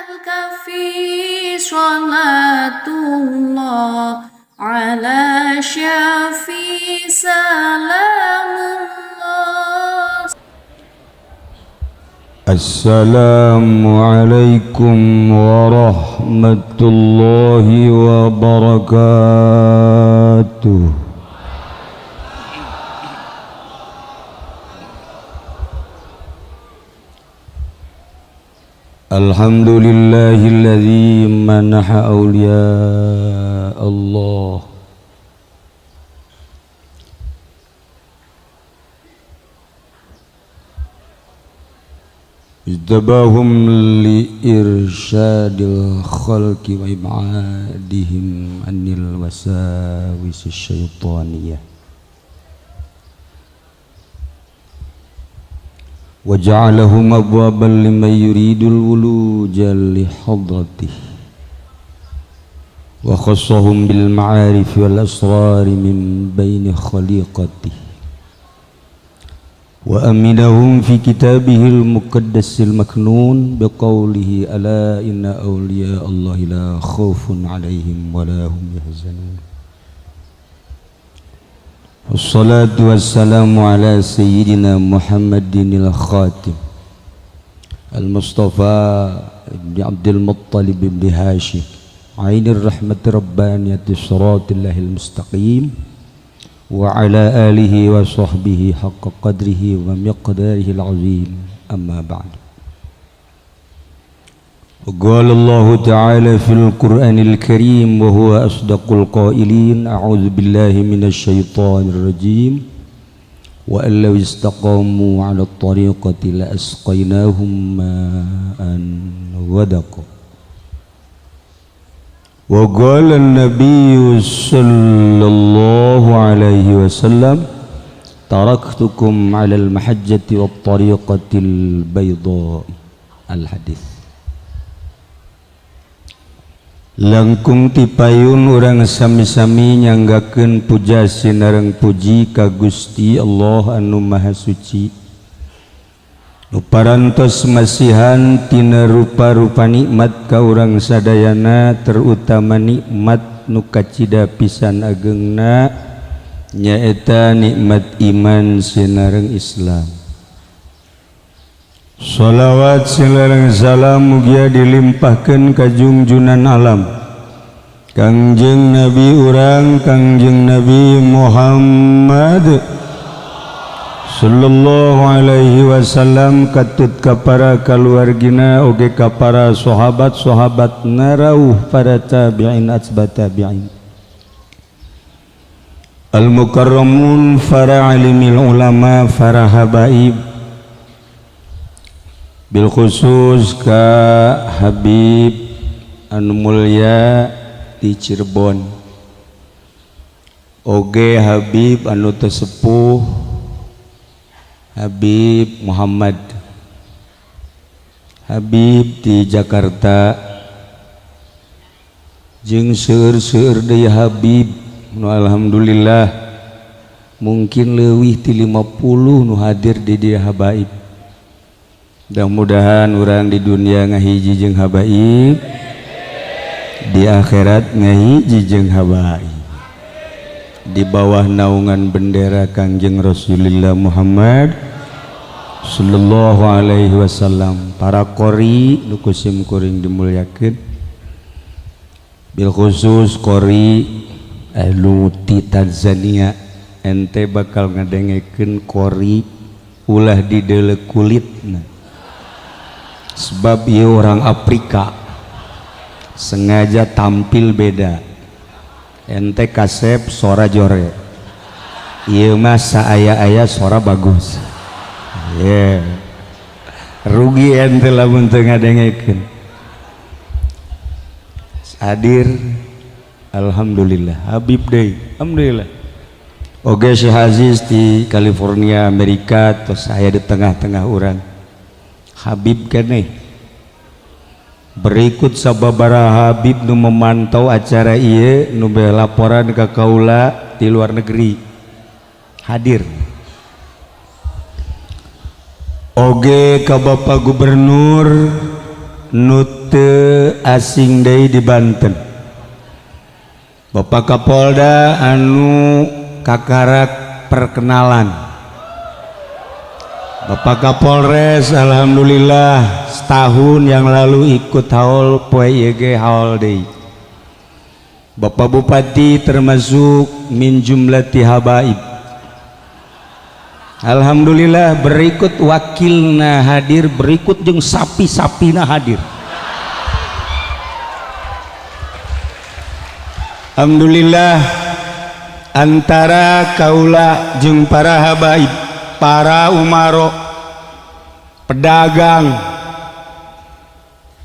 Al-Kafi Salatullah ala Syafi Salamullah. Assalamualaikum warahmatullahi wabarakatuh. Alhamdulillahilladzi manaha awliya Allah اجتباهم لإرشاد الخلق وإبعادهم عن الوساوس الشيطانية وجعلهم أبوابا لمن يريد الولوج لحضرته وخصهم بالمعارف والأسرار من بين خليقته وأمنهم في كتابه المقدس المكنون بقوله ألا إن أولياء الله لا خوف عليهم ولا هم يحزنون. والصلاة والسلام على سيدنا محمد الخاتم المصطفى ابن عبد المطلب بن هاشم عين الرحمة ربانية صراط الله المستقيم وعلى آله وصحبه حق قدره ومقداره العظيم. أما بعد، وقال الله تعالى في القرآن الكريم وهو أصدق القائلين: أعوذ بالله من الشيطان الرجيم، وأن لو استقاموا على الطريقة لأسقيناهم ماء غدقا. وقال النبي صلى الله عليه وسلم: تركتكم على المحجة والطريقة البيضاء. الحديث. Langkung tipayun urang sami-sami nyanggakeun puja sinareng puji ka Gusti Allah anu Maha Suci, nu parantos masihan tina rupa-rupa nikmat ka urang sadayana, terutama nikmat nu kacida pisan agengna, nyaeta nikmat iman sinareng Islam. Shalawat sinareng salam mugia dilimpahkeun ka jungjunan alam Kangjeng Nabi urang, Kangjeng Nabi Muhammad sallallahu alaihi wasallam, katut ka para kaluargina oge ka para sahabat-sahabat narauh para tabi'in atba tabi'in al mukarramun, para alimil ulama, para habaib, bil khusus ka Habib anu mulia di Cirebon, oge Habib anu tesepuh, Habib Muhammad, Habib di Jakarta, jeung seueur-seueur deui Habib nu alhamdulillah mungkin leuwih ti 50 nu hadir di dieu habaib. Mudah-mudahan urang di dunia ngahiji jeung habaib, di akhirat ngahiji jeung habaib, di bawah naungan bendera Kangjeng Rasulullah Muhammad sallallahu alaihi wasallam. Para qori nu ku sim kuring dimuliakeun, bil khusus qori anu ti Tanzania, ente bakal ngadengekeun qori ulah dideuleu kulitna, sebab ieu orang Afrika sengaja tampil beda. Ente kasep sora jore, ieu mah saaya-aya sora bagus. Yeah. Rugi ente lamun teu ngadengekeun. Hadir alhamdulillah Habib deui, alhamdulillah. Oge Syekh Aziz di California, Amerika, terus saya di tengah-tengah urang Habib keneh. Berikut sababaraha Habib nu memantau acara ieu, nu laporan ka kaula di luar negeri hadir. Oge ka Bapak Gubernur nu teu asing deui di Banten. Bapak Kapolda anu kakarak perkenalan, Bapak Kapolres alhamdulillah setahun yang lalu ikut haul, poe ieu ge haul deui. Bapak Bupati termasuk min jumlati habaib. Alhamdulillah berikut wakilna hadir, berikut jeung sapi-sapina hadir. Alhamdulillah antara kaula jeung para habaib, para umaro, pedagang,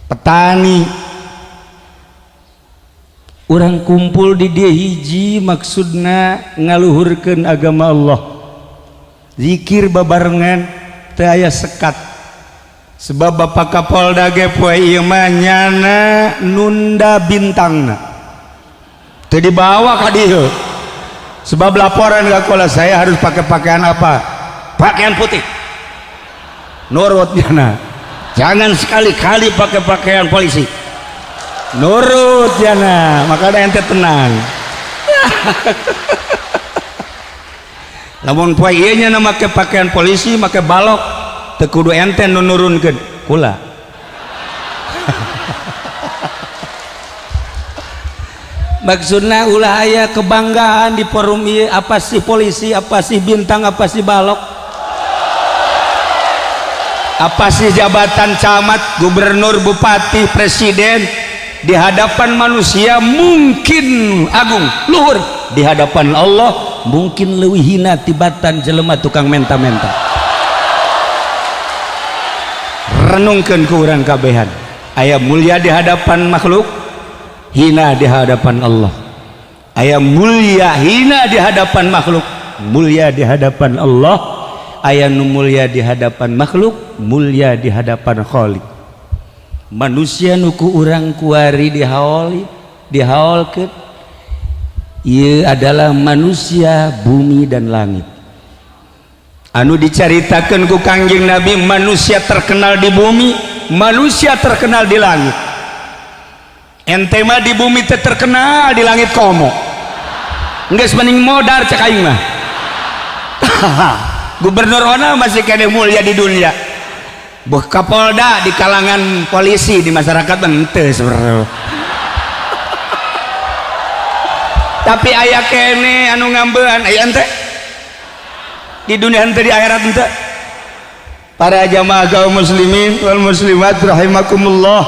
petani, urang kumpul di dieu hiji maksudna ngaluhurkeun agama Allah, zikir babarengan, teu aya sekat. Sebab Bapak Kapolda ge poe ieu mah nyana nunda bintangna, teu dibawa ka dieu. Sebab laporan ka kaula, saya harus pakai pakaian apa? Pakaian putih. Nurut nyana. Jangan sekali-kali pakai pakaian polisi. Nurut nyana, makanya ente tenang. Lamun poe ieu nya make pakaian polisi, make balok, teu kudu ente nu nurunkeun, kula. Maksudna ulah aya kebanggaan di forum ieu, apa sih polisi, apa sih bintang, apa sih balok, apa sih jabatan camat, gubernur, bupati, presiden. Di hadapan manusia mungkin agung luhur, di hadapan Allah mungkin leuwih hina tibatan jelema tukang menta-menta. Renungkeun ku urang kabehan, aya mulia di hadapan makhluk, hina di hadapan Allah. Aya mulia hina di hadapan makhluk, mulia di hadapan Allah. Aya nu mulia di hadapan makhluk, mulia di hadapan Khalik. Manusia nu ku urang kuari dihaol, dihaolkeun ieu adalah manusia bumi dan langit. Anu dicaritakeun ku Kangjeng Nabi, manusia terkenal di bumi, manusia terkenal di langit. Ente mah di bumi teh terkenal, di langit komo. Geus mending modar cek aing mah. Gubernur ona masih kene mulia di dunia. Buh Kapolda di kalangan polisi, di masyarakat henteu sebenarnya. Tapi aya kene anu ngambean, aya henteu di dunia henteu, di akhirat henteu. Para jamaah kaum muslimin wal muslimat rahimakumullah,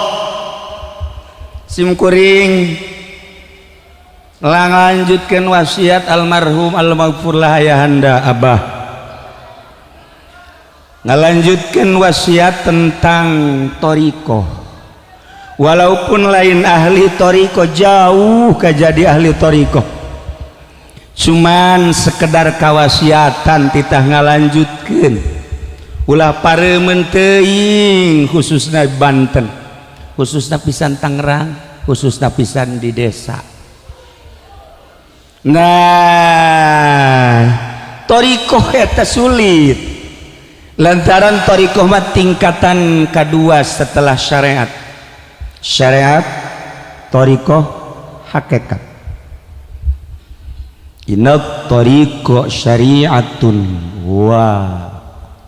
simkuring lanjutkeun wasiat almarhum almaghfurlah ayahanda abah, ngalanjutkeun wasiat tentang thariqah. Walaupun lain ahli thariqah, jauh kajadi ahli thariqah, cuman sekedar kawasiatan titah ngalanjutkeun. Ulah pareumeun teuing, khususna Banten, khususna pisan Tangerang, khususna pisan di desa. Nah, thariqah eta sulit lantaran thariqah mah tingkatan kedua setelah syariat. Syariat, thariqah, hakikat. Inna thariqah syariatun wa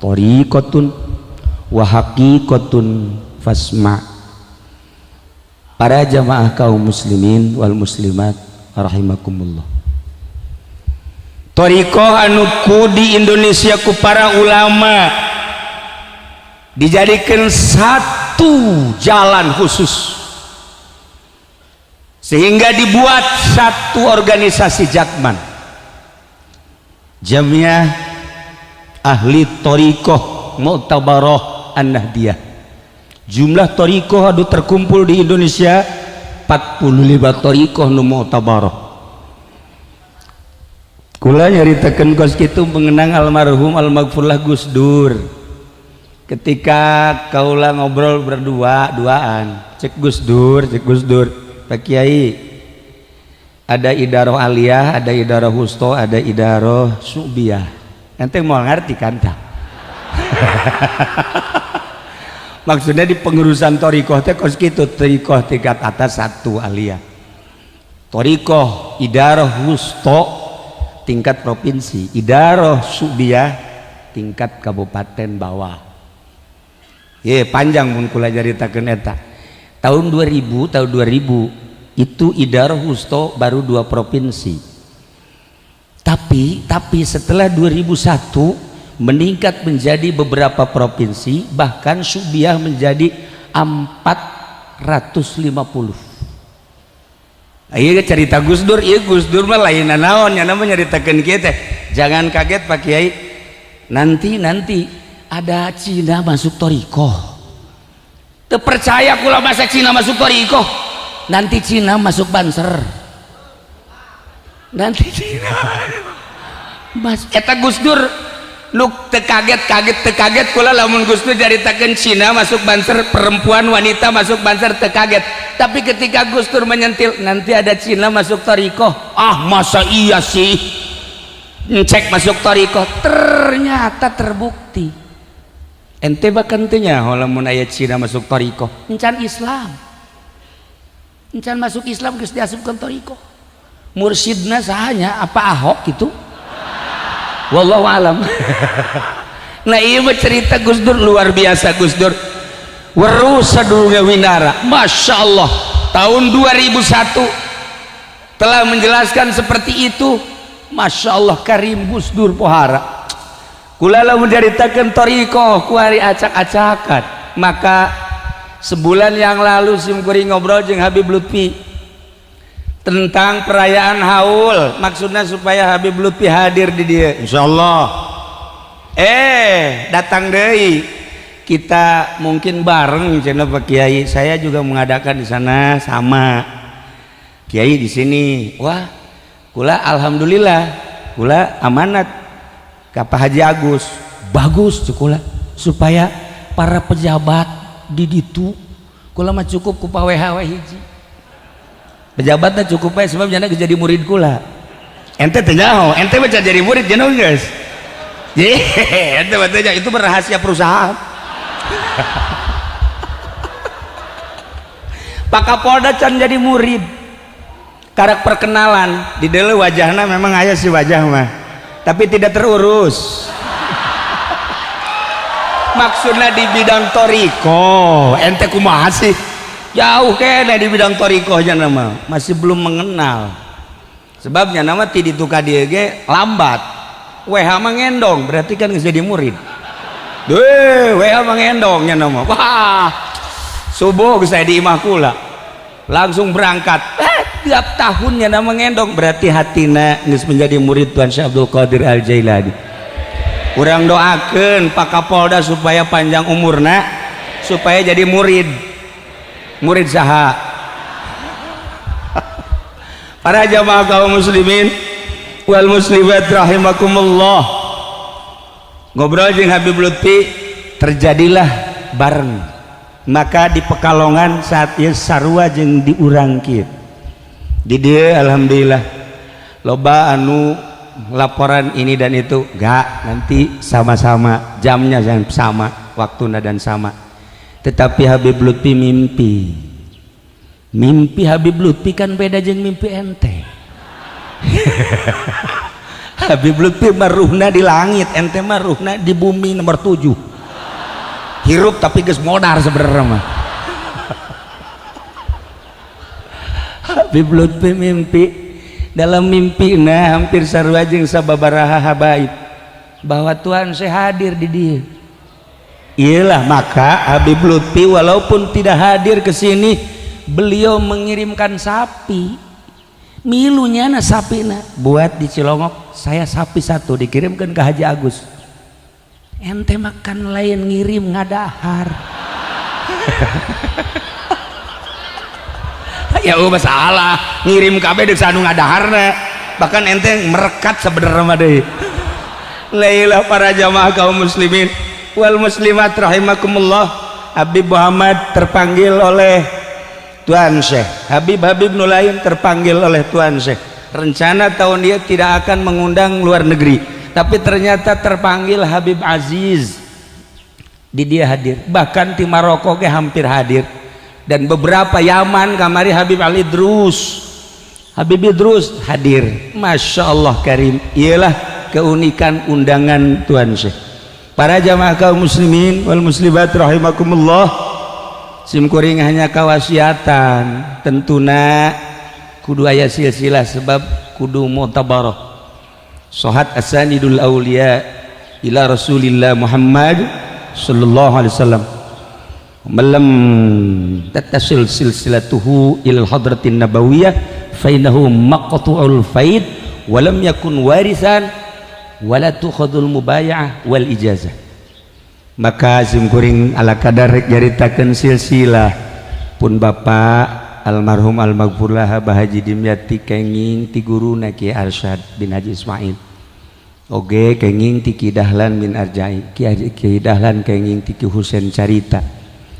thariqatun wa haqiqatun fasma. Para jamaah kaum muslimin wal muslimat rahimakumullah, thariqah anu ku di Indonesia ku para ulama dijadikan satu jalan khusus, sehingga dibuat satu organisasi Jakman, Jamiah Ahli Thariqah Mu'tabarah An-Nahdiyah. Jumlah thariqah anu terkumpul di Indonesia 45 thariqah nu mu'tabarah. Kula nyaritakeun kos kitu mengenang almarhum almaghfurlah Gus Dur. Ketika kaula ngobrol berdua duaan, cek Gus Dur, cek Gus Dur, Pak Kiai, ada idaroh aliyah, ada idaroh husto, ada idaroh su'biyah. Ente mau ngerti kan tah? Maksudnya di pengurusan thoriqoh teh kos kitu, thoriqoh tingkat atas satu aliyah, thoriqoh idaroh wusto tingkat provinsi, idaroh subiyah tingkat kabupaten bawah. Ye panjang mun kula caritakeun eta. Tahun 2000, tahun 2000 itu idaroh wusto baru 2 provinsi. Tapi setelah 2001 meningkat menjadi beberapa provinsi, bahkan Subiah menjadi 450. Iya cerita Gus Dur, iya Gus Dur mah lain naon nya namanya nyaritakeun kieu teh. Jangan kaget Pak Kiai, nanti ada Cina masuk thoriqoh. Teu percaya kula masa Cina masuk thoriqoh. Nanti Cina masuk Banser. Nanti Cina Mas eta Gus Dur nu teu kaget-kaget, teu kaget kula lamun Gus Dur caritakeun Cina masuk Banser, perempuan wanita masuk Banser teu kaget. Tapi ketika Gus Dur menyentil nanti ada Cina masuk thoriqoh, ah masa iya sih, cek masuk thoriqoh, ternyata terbukti. Ente bahkan teu nyaho lamun aya Cina masuk thoriqoh, encan Islam, encan masuk Islam geus diasupkeun thoriqoh. Mursidna sahanya apa Ahok gitu, wallahu alam. Nah iya cerita Gus Dur luar biasa. Gus Dur weruh sadurunge winara, Masya Allah, tahun 2001 telah menjelaskan seperti itu. Masya Allah karim Gus Dur pohara. Kula lamun nyaritakeun thoriqoh kuari acak-acakan. Maka sebulan yang lalu simkuring ngobrol jeung Habib Lutfi tentang perayaan haul, maksudnya supaya Habib Lutfi hadir di dia, insyaallah. Datang deui kita mungkin bareng cenah Pak Kiai, saya juga mengadakan di sana sama Kiai di sini. Wah, kula alhamdulillah, kula amanat ke Pak Haji Agus, bagus kula supaya para pejabat di ditu, kula mah cukup ku Pak WH hiji. Pejabatnya cukup bae sebab jana jadi murid kula. Ente teu nyaho, ente mah jadi murid jenong geus. Ente mah teu nyaho, itu rahasia perusahaan. Pak Kapolda can jadi murid. Karak perkenalan di deuleu wajahna memang aya sih wajah mah, tapi tidak terurus. Maksudnya di bidang thoriqoh, ente kumaha sih? Jauh kene di bidang thoriqohnya nama masih belum mengenal. Sebabnya nama ti ditu ka dieu ge lambat. WH mah ngendong, berarti kan geus jadi murid. Deh, WH mah ngendongnya nama. Wah, subuh geus saya di imah kula. Langsung berangkat. Tiap tahunnya nama ngendong, berarti hatina geus menjadi murid Tuan Syekh Abdul Qadir Al Jailani. Urang doakeun Pak Kapolda supaya panjang umurna, supaya jadi murid. Murid saha? Para jamaah kaum muslimin wal muslimat rahimakumullah. Ngobrol jeung Habib Lutfi terjadilah bareng. Maka di Pekalongan saat ieu sarua jeung di urang kieu. Di dieu alhamdulillah loba anu laporan ini dan itu, enggak, nanti sama-sama jamnya sama, waktuna dan sama. Tetapi Habib Lutfi mimpi. Mimpi Habib Lutfi kan beda jeung mimpi ente. Habib Lutfi mah ruhna di langit, ente mah ruhna di bumi nomor 7. Hirup tapi geus modar sebenarnya mah. Habib Lutfi mimpi, dalam mimpi nah hampir sarua jeung sababaraha habaib bahwa Tuhan saya hadir di dia. Iyalah, maka Habib Lutfi walaupun tidak hadir ke sini, beliau mengirimkan sapi. Milunya na sapi na buat di Cilongok, saya sapi satu dikirimkan ke Haji Agus. Ente makan lain ngirim ngadahar. Ya masalah ngirim kabeh deuk sanu ngadaharna, bahkan ente merekat sebenarnya mah deui. Lailah para jamaah kaum muslimin wal muslimat rahimakumullah. Habib Muhammad terpanggil oleh Tuan Syekh, Habib-habib nu lain terpanggil oleh Tuan Syekh. Rencana tahun dia tidak akan mengundang luar negeri, tapi ternyata terpanggil Habib Aziz Di dia hadir, bahkan di Maroko ge hampir hadir dan beberapa Yaman. Kamari Habib Ali Idrus, Habib Idrus hadir. Masya Allah Karim, ialah keunikan undangan Tuan Syekh. Para jamaah kaum muslimin wal muslimat rahimakumullah, sim kuring hanya kawasiatan, tentuna kudu aya silsilah sebab kudu mu'tabarah sohat asanidul aulia ila Rasulillah Muhammad sallallahu alaihi wasallam. Lam tattasil silsilatuhu ila hadratin nabawiyah fa innahu maqtu'ul faid wa lam yakun warisan wala tukhadul mubaya'ah wal ijazah. Maka sim kuring ala kadar rek nyaritakeun silsilah pun bapak almarhum almaghfurlah Abah Haji Dimyati kenging ti guruna Ki Arsyad bin Haji Ismail, oge kenging ti Ki Dahlan bin Arjai, Ki Haji Ki Dahlan kenging ti Ki Husen Carita,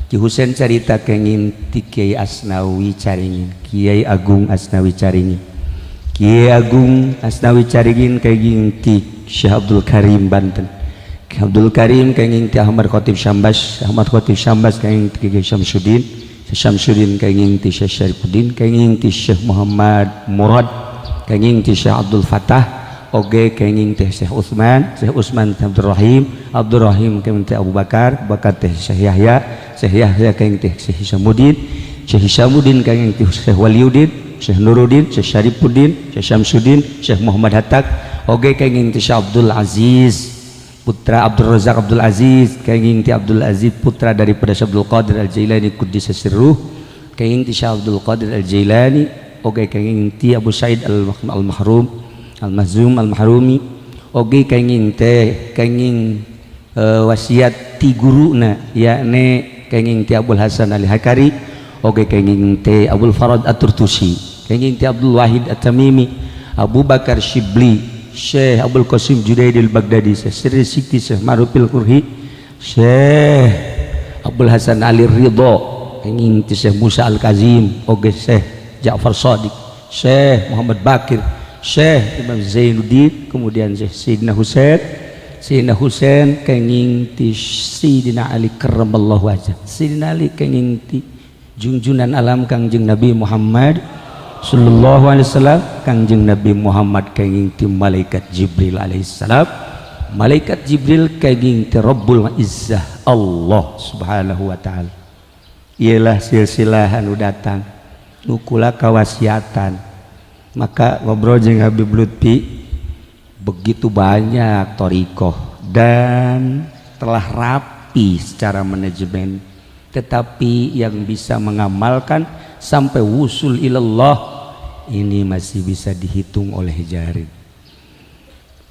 Ki Husen Carita kenging ti Kiai Asnawi Caringin, Kiai Agung Asnawi Caringin, Kiai Agung Asnawi Caringin kenging ti Syekh Abdul Karim Banten, Ki Abdul Karim kenging ti Ahmad Khatib Syambas, Ahmad Khatib Syambas kenging ti Kiai Syamsuddin, Syamsuddin kenging ti Syekh Syarifuddin, kenging ti Syekh Muhammad Murad, kenging ti Syekh Abdul Fatah, oge kenging teh Syekh Utsman, Syekh Utsman teh Abdul Rahim, Abdul Rahim kenging teh Abu Bakar, Abu Bakar teh Syekh Yahya, Syekh Yahya kenging teh Syekh Hisamuddin, Syekh Hisamuddin kenging teh Syekh Waliuddin, Syekh Nuruddin, Syekh Syarifuddin, Syekh Syamsuddin, Syekh Muhammad Hatak, oge kenging teh Syekh Abdul Aziz putra Abdul Razak Abdul Aziz, kenging ti Abdul Aziz putra daripada Syekh Abdul Qadir Al-Jailani Quddisa Sirruh, kenging ti Syekh Abdul Qadir Al-Jailani, oge kenging ti Abu Said Al-Mahrum Al-Mahzum Al-Mahrumi, oge kenging teh kenging wasiat ti guruna, yakni kenging ti Abul Hasan Ali Hakari, oge kenging teh Abul Farad At-Turtusi, kenging ti Abdul Wahid At-Tamimi, Abu Bakar Shibli, Syekh Abdul Qasim Junaid al-Baghdadi, Syekh Sirri Sikti, Syekh Ma'rufil Qurhi, Syekh Abdul Hasan Ali Ridho, kenging ti Syekh Musa Al-Kazim, oge Syekh Ja'far Sadiq, Syekh Muhammad Bakir, Syekh Imam Zainuddin, kemudian Syekh Sayyidina Husain, Sayyidina Husain kenging ti Sayyidina Ali karramallahu wajah, Sayyidina Ali kenging ti junjunan alam Kangjeng Nabi Muhammad sallallahu alaihi wasallam, Kangjeng Nabi Muhammad kenging ti malaikat Jibril alaihissalam, malaikat Jibril kenging ti Rabbul Izzah Allah subhanahu wa ta'ala. Ialah silsilah anu datang nukula kawasiatan. Maka ngobrol jeung Habib Lutfi, begitu banyak thoriqoh dan telah rapi secara manajemen, tetapi yang bisa mengamalkan sampai wusul ilallah ini masih bisa dihitung oleh jari.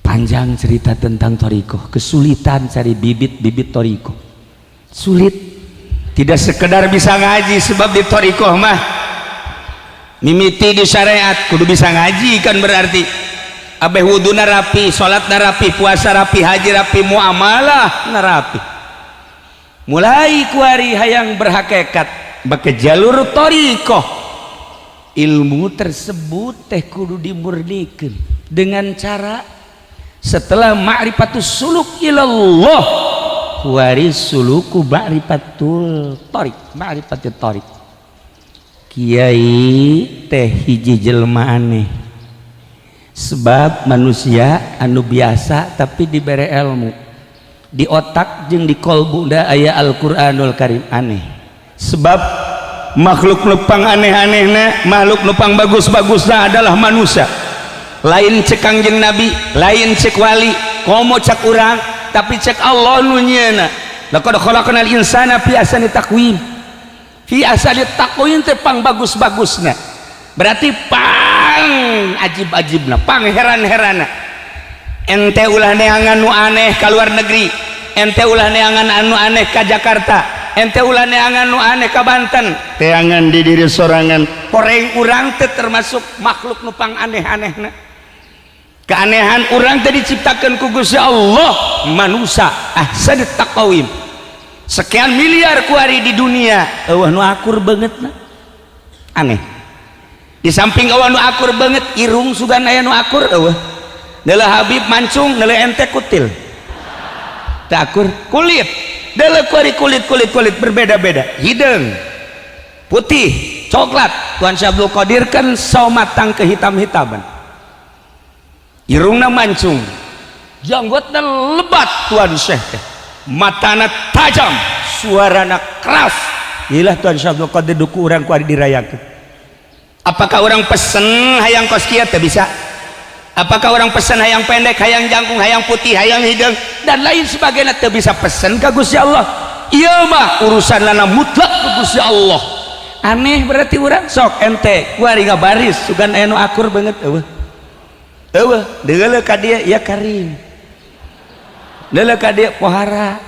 Panjang cerita tentang thoriqoh, kesulitan cari bibit-bibit thoriqoh sulit, tidak sekedar bisa ngaji, sebab di thoriqoh mah mimiti di syariat kudu bisa ngaji kan, berarti abeh wuduna rapi, salat rapi, puasa rapi, haji rapi, muamalah rapi. Mulai kuari hayang berhakikat bake jalur thoriqoh, ilmu tersebut teh kudu dimurnikan dengan cara setelah ma'rifatus suluk ilallah, kuari suluku ma'rifatul thoriq, ma'rifatul thoriq. Kiai teh hiji jelma aneh, sebab manusia anu biasa tapi diberi ilmu di otak jeung di kolbu da aya Al-Qur'anul Karim. Aneh sebab makhluk nu pang aneh-anehna, makhluk nu pang bagus-bagusna adalah manusia. Lain cek Kangjeng Nabi, lain cek wali, komo cek urang, tapi cek Allah nu nyieuna, laqad khalaqnal insana fi ahsani taqwim. Fi ahsani taqwim teh pang bagus-bagusna, berarti pang ajib-ajibna, pang heran-herana. Ente ulah neangan nu aneh ka luar negeri, ente ulah neangan anu aneh ka Jakarta, ente ulah neangan nu aneh ka Banten, teangan di diri sorangan. Horeng urang teh termasuk makhluk nu pang aneh-anehna. Keanehan urang teh diciptakan ku Gusti Allah manusia ahsan taqwim. Sekian miliar kuari di dunia eueuh nu akur banget na. Aneh, di samping eueuh nu akur banget, irung sugan aya nu akur eueuh. Neuleuh Habib mancung, neuleuh ente kutil, teu akur kulit. Deuleu kuari kulit kulit kulit berbeda-beda, hideung, putih, coklat. Tuan Syekh Abdul Qadir kan sawo matang kehitam-hitaman, irungna mancung, janggotna lebat. Tuan Syekh teh matana tajam, suarana keras. Ilah Tuan Syekh Abdul Qadir duku urang kuari dirayakeun. Apakah urang pesen hayang kos kieu teh bisa? Apakah urang pesen hayang pendek, hayang jangkung, hayang putih, hayang hideung, dan lain sebagainya? Teu bisa pesen ka Gusti Allah. Ieu mah urusan lana mutlak ke Gusti Allah. Aneh berarti urang. Sok ente kuari ngabaris, sugan aya nu akur banget? Eueuh, eueuh. Deuleu ka dieu, ya Karim. Deuleu ka dieu, pohara.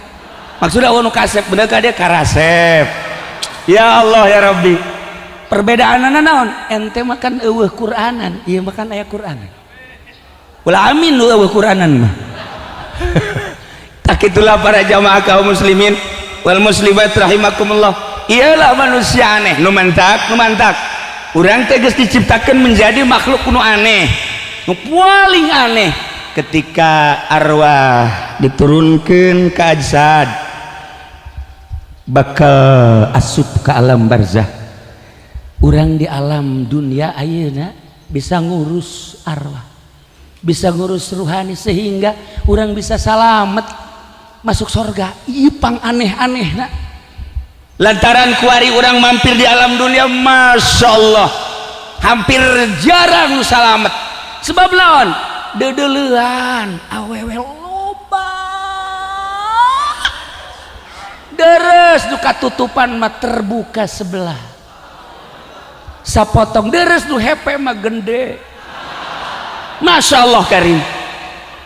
Maksudna eueuh nu kasep. Bener ka dieu, karasep. Ya Allah, ya Rabbi, perbedaanana naon? Ente makan eueuh Quranan, ieu makan aya Quranan. Ulah amin nu eueuh Quranan mah. Tak itulah, para jamaah kaum muslimin wal muslimat rahimakumullah, iyalah manusia aneh. Nu mantak, nu mantak urang teh geus diciptakeun menjadi makhluk nu aneh, nu paling aneh. Ketika arwah diturunkan ke ajsad, bakal asup ke alam barzah, urang di alam dunia ayeuna bisa ngurus arwah, bisa ngurus ruhani, sehingga urang bisa salamet masuk surga. Ieu pang aneh-aneh na, lantaran kuari urang mampir di alam dunia, masya Allah, hampir jarang nu salamet. Sebab lawan deudeulean awewe loba, deres nu katutupan mah terbuka sebelah sapotong, deres nu hepe mah gende. Masya Allah Karim,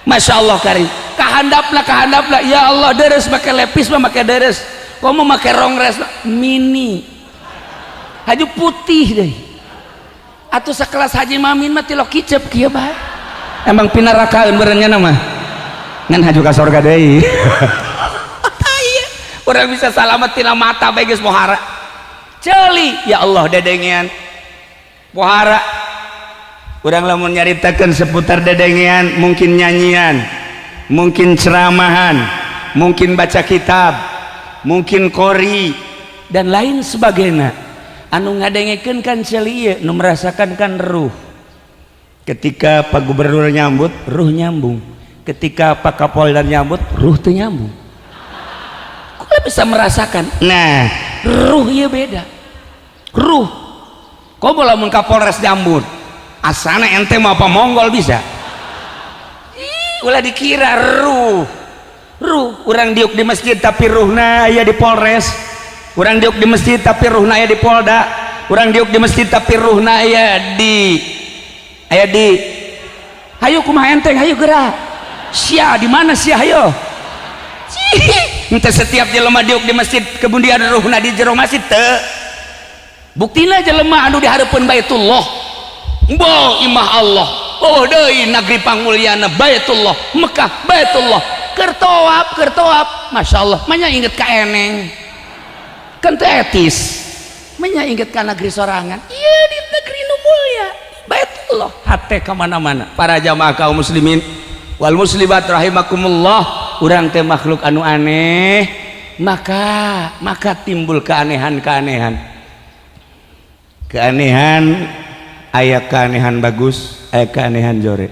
Masya Allah Karim. Kahandapna, kahandapna, ya Allah, deres make lepis mah make deres, komo make rongres mini haju putih deh, atau sekelas Haji Mamin mah tilok kicep kieu bae. Emang pinarakaeun beureunya nama ngan haju ka sorga deui. Iya, urang bisa salamet tina mata bae geus pohara ceuli. Ya Allah, dedengean pohara. Urang lamun nyaritakeun seputar dedengean, mungkin nyanyian, mungkin ceramahan, mungkin baca kitab, mungkin kori, dan lain sebagainya. Anu ngadengekeun kan ceuli ieu, nu merasakan kan ruh. Ketika Pak Gubernur nyambut, ruh nyambung. Ketika Pak Kapolda nyambut, ruh tuh nyambung. Kok bisa merasakan? Nah, ruh ieu beda ruh. Kok lamun Kapolres nyambut, asana ente mau apa Monggol bisa. Ih, ulah dikira ruh ruh urang diuk di masjid tapi ruhna aya di Polres, urang diuk di masjid tapi ruhna aya di Polda, urang diuk di masjid tapi ruhna aya di hayu kumaha enteng, hayu gerak sia, di mana sia, hayo. Ente setiap jelema diuk di masjid kemudian ruhna di jero masjid, teu. Buktina jelema anu di hareupeun Baitullah, bo imah Allah, oh deui negeri pangmulyana Baitullah, Mekah, Baitullah, keur tawaf, keur tawaf, Masya Allah, manya inget ka eneng kan teu etis, manya inget ka negeri sorangan. Iya, di negeri nu mulia Baitullah hate kemana-mana. Para jamaah kaum muslimin wal muslimat rahimakumullah, urang teh makhluk anu aneh, maka maka timbul keanehan-keanehan. Keanehan aya, keanehan bagus, aya keanehan jore.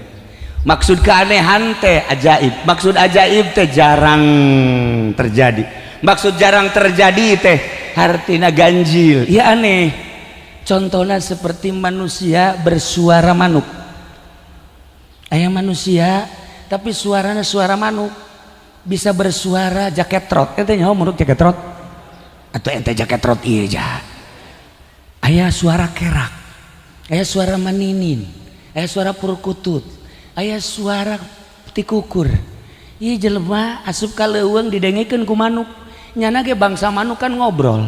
Maksud keanehan teh ajaib, maksud ajaib teh jarang terjadi, maksud jarang terjadi teh artinya ganjil ya, aneh. Contohnya seperti manusia bersuara manuk. Aya manusia tapi suaranya suara manuk, bisa bersuara jaket trot. Ente nyaho manuk jaket trot atau ente jaket trot? Iya ja, aya suara kerak, aya suara maninin, aya suara purkutut, aya suara tikukur. Ieu jelema asup ka leuweung didengekeun ku manuk. Nyana ge bangsa manuk kan ngobrol,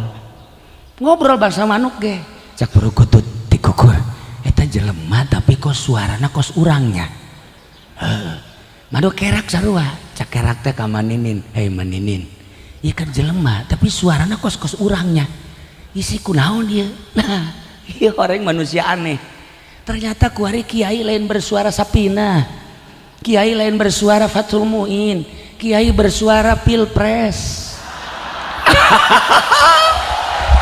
ngobrol bangsa manuk ge. Cak purkutut tikukur, eta jelema tapi kos suarana kos urangnya. Heuh, manuk kerak sarua. Cak kerak teh ka maninin, "Hei maninin, ieu kan jelema tapi suarana kos kos urangnya, isi kunaon ieu?" Nah, ieu orang manusia aneh. Ternyata kuari kiai lain bersuara Sapina, kiai lain bersuara Fathul Muin, kiai bersuara Pilpres.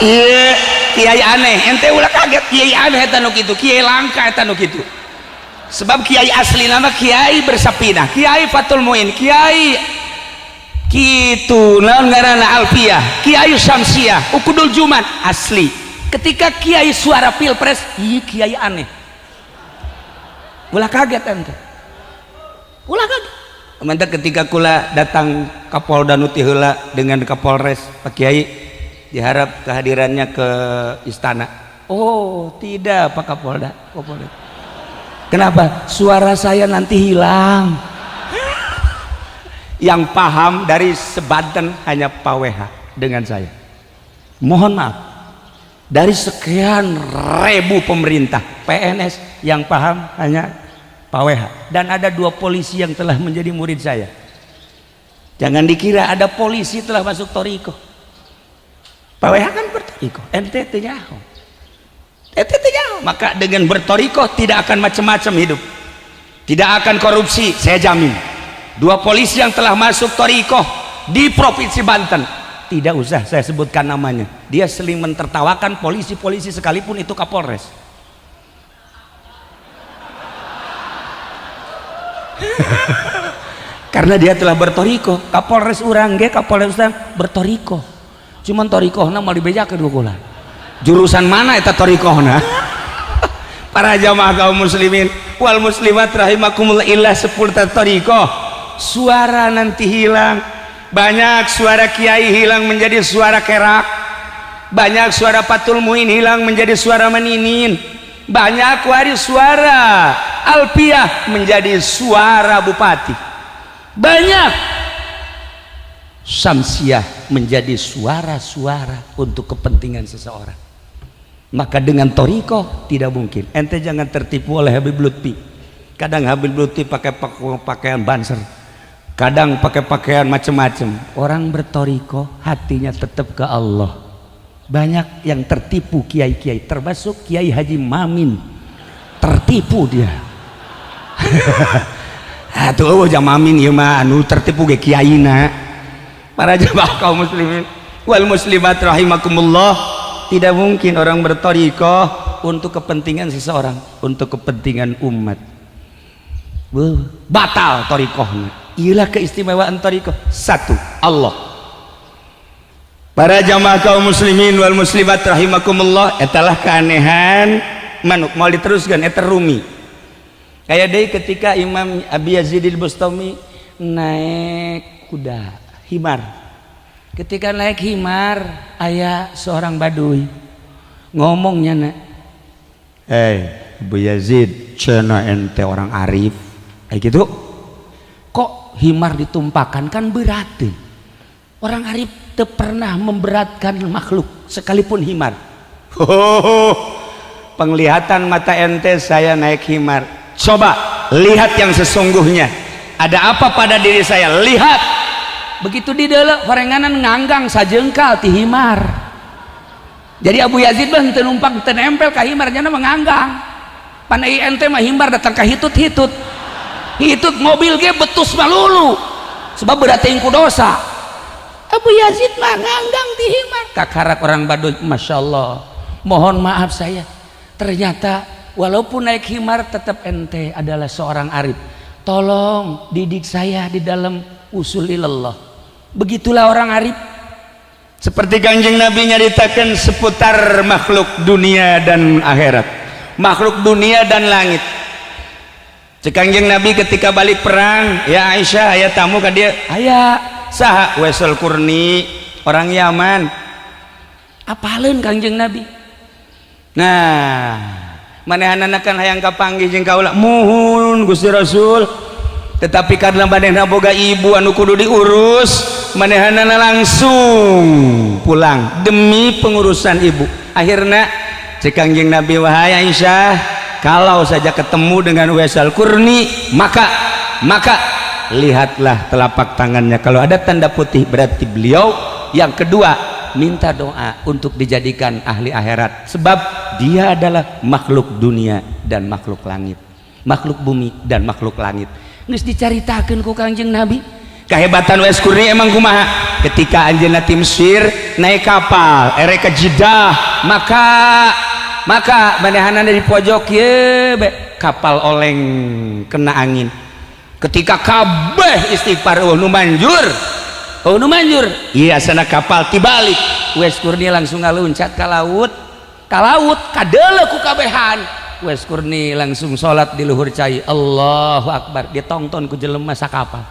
Iya, kiai aneh. Ente ulah kaget, kiai aneh eta nu kitu, kiai langka eta nu kitu. Sebab kiai asli nama kiai bersapinah, kiai Fatul Muin, kiai kitu naon ngaranna, Alfiah, kiai Syamsiah, Ukudul Jumat asli. Ketika kiai suara pilpres, iya kiai aneh. Ulah kaget ente, ulah kaget. Mantap, ketika kula datang Kapolda nu ti heula dengan Kapolres, "Pak Kiai, diharap kehadirannya ke istana." "Oh tidak, Pak Kapolda." "Kapolda, kenapa?" "Suara saya nanti hilang. Yang paham dari sebanten hanya Pak WH dengan saya. Mohon maaf, dari sekian ribu pemerintah PNS yang paham hanya Pak WH dan ada dua polisi yang telah menjadi murid saya." Jangan dikira ada polisi telah masuk thoriqoh. Pak WH kan berthoriqoh, ente teu nyaho, ente teu nyaho. Maka dengan berthoriqoh tidak akan macam-macam hidup, tidak akan korupsi, saya jamin. Dua polisi yang telah masuk thoriqoh di Provinsi Banten, tidak usah saya sebutkan namanya, dia sering mentertawakan polisi-polisi sekalipun itu Kapolres, karena dia telah berthoriqoh. Kapolres urang ge, Kapolres urang berthoriqoh, cuman thoriqohna mau dibejakeun ku kula jurusan mana eta thoriqohna. Para jamaah kaum muslimin wal muslimat rahimakumullah, illah seputar thoriqoh, suara nanti hilang. Banyak suara kiai hilang menjadi suara kerak, banyak suara Fatul Muin hilang menjadi suara meninin, banyak waris suara Alpiah menjadi suara bupati, banyak Samsiah menjadi suara-suara untuk kepentingan seseorang. Maka dengan thoriqoh tidak mungkin. Ente jangan tertipu oleh Habib Lutfi. Kadang Habib Lutfi pakai pakaian Banser, kadang pakai pakaian macam-macam. Orang berthoriqoh hatinya tetap ke Allah. Banyak yang tertipu kiai-kiai, termasuk Kiai Haji Mamin tertipu dia. Atuh oh Mamin ieu mah anu tertipu ge kiaina. Para jamaah kaum muslimin wal muslimat rahimakumullah, tidak mungkin orang berthoriqoh untuk kepentingan seseorang, untuk kepentingan umat. Batal thoriqohnya. Ialah keistimewaan thoriqoh. Satu, Allah. Para jamaah kaum muslimin wal muslimat rahimakumullah, etalah keanehan manuk. Mau diteruskan eta Rumi. Kayak deh ketika Imam Abi Yazid al-Bustami naik kuda himar. Ketika naik himar, aya seorang baduy ngomongnya, "Nak, eh Abu Yazid, cenah ente orang arif kayak gitu, kok himar ditumpakan? Kan berat." Orang arif teu pernah memberatkan makhluk sekalipun himar. "Oh, penglihatan mata ente saya naik himar. Coba lihat yang sesungguhnya, ada apa pada diri saya, lihat." Begitu di dalam horenganan nganggang sajengkal ti himar. Jadi Abu Yazid mah teu numpang, teu nempel ka himar, jana menganggang. Pan ente mah himar datang ka hitut-hitut hitut, mobil ge betus malulu sebab berarti ku dosa. Abu Yazid mah nganggang di himar. Kakarak orang Baduy, "Masya Allah, mohon maaf saya, ternyata walaupun naik himar tetap ente adalah seorang arif. Tolong didik saya di dalam usul ilallah." Begitulah orang arif. Seperti Kanjeng Nabi nyaritakan seputar makhluk dunia dan akhirat, makhluk dunia dan langit. Cek Kanjeng Nabi ketika balik perang, "Ya Aisyah, aya tamu ka dieu." "Aya." "Saha?" "Waisul Qurni, orang Yaman." Apaleun Kanjeng Nabi? Nah, manehanana kan hayang kapanggih jeung kaula. "Muhun, Gusti Rasul." Tetapi karena manehna boga ibu anu kudu diurus, manehanana langsung pulang demi pengurusan ibu. Akhirnya cek Kanjeng Nabi, "Wahai Aisyah, kalau saja ketemu dengan Uwais Qurni, maka lihatlah telapak tangannya. Kalau ada tanda putih berarti beliau." Yang kedua, minta doa untuk dijadikan ahli akhirat, sebab dia adalah makhluk dunia dan makhluk langit, makhluk bumi dan makhluk langit. Geus dicaritakeun ku Kangjeng Nabi kehebatan Uwais Qurni emang kumaha. Ketika anjeunna ti Mesir Naik kapal erek ke Jeddah, maka maka manehanana di pojok ye be, kapal oleng kena angin. Ketika kabeh istighfar, oh nu manjur, oh nu manjur. Iya, sana kapal tibalik. Uwais Qurni langsung ngaluncat ka laut, ka laut kadeuleu ku kabehan. Uwais Qurni langsung salat di luhur cai, Allahu Akbar, ditonton ku jelema sakapal.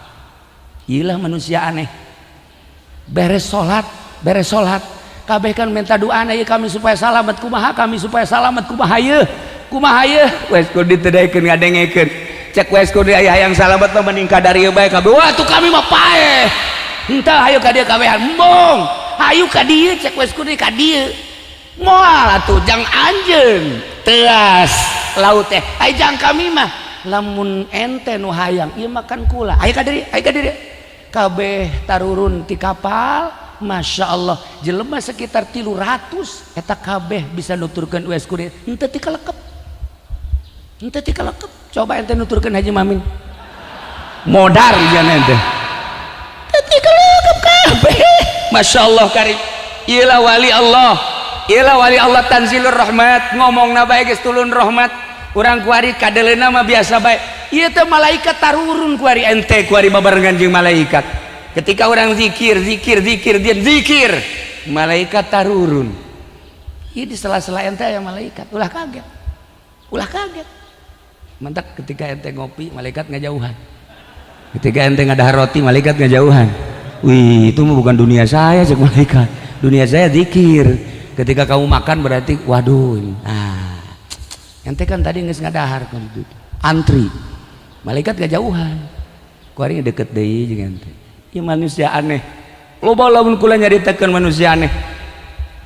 Iyalah manusia aneh. Beres salat, beres salat, kabeh kan minta doa ya, kami supaya salamat kumaha, kami supaya salamat kumaha ye, kumaha ye. Uwais Qurni teu daekeun ngadengekeun. Cek Uwais Qurni, aya hayang salamat mah mending ka dieu bae kabeh. Wah, tuh kami mah paeh henteu, hayu ka dieu kabehan, embung, hayu ka dieu. Cek Uwais Qurni, ka dieu moal atuh, jang anjeun teas laut teh, ai jang kami mah lamun ente nu hayang ieu makan kula, ayo ka dieu, ayo ka dieu. Kabeh tarurun ti kapal. Masya Allah, jelema sekitar 300 eta kabeh bisa nuturkeun Uwais Qurni henteu tikalekep, henteu tikalekep. Coba ente nuturkeun Haji Mamin, modar jangan ente, teu tikalekep kabeh. Masya Allah karim. Iyalah wali Allah, iyalah wali Allah, tanzilur rahmat, ngomongna bae geus turun rahmat. Urang kuari kadeleuna mah biasa bae. Ieu teh malaikat tarurun kuari, ente kuari babarengan jeung malaikat. Ketika orang zikir, zikir, zikir, dia zikir, malaikat tarurun. Ieu di sela-sela ente aya malaikat, ulah kaget, ulah kaget. Mantap, ketika ente ngopi, malaikat ngajauhan. Ketika ente ngadahar roti, malaikat ngajauhan. Wih, itu mah bukan dunia saya, cek malaikat, dunia saya zikir. Ketika kamu makan berarti waduh ini. Nah, ente kan tadi geus ngadahar, antri, malaikat ngajauhan, kuari deket deui jeung ente. Ieu manusia aneh loba. Lamun kula nyaritakeun manusia aneh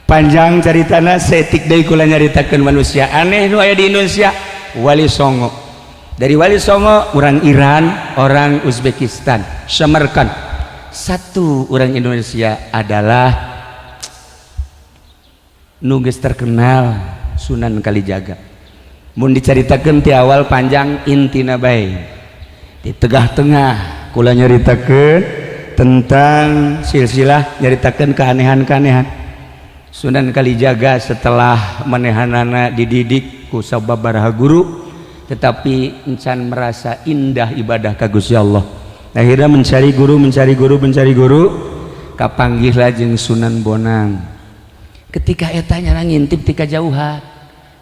panjang caritana, setik deui kula nyaritakeun manusia aneh nu aya di Indonesia. Wali Songo, dari Wali Songo orang Iran, orang Uzbekistan, Samarkand, satu orang Indonesia adalah nu geus terkenal, Sunan Kalijaga. Mun dicaritakeun ti awal panjang, intina bae di tengah-tengah kula nyaritakeun tentang silsilah, nyaritakeun keanehan-keanehan Sunan Kalijaga. Setelah manehanana dididik ku sababaraha guru, tetapi encan merasa indah ibadah ka Gusti Allah, akhirnya mencari guru, mencari guru, mencari guru, kapanggihlah jeung Sunan Bonang. Ketika etanya ngintip ti kajauhan,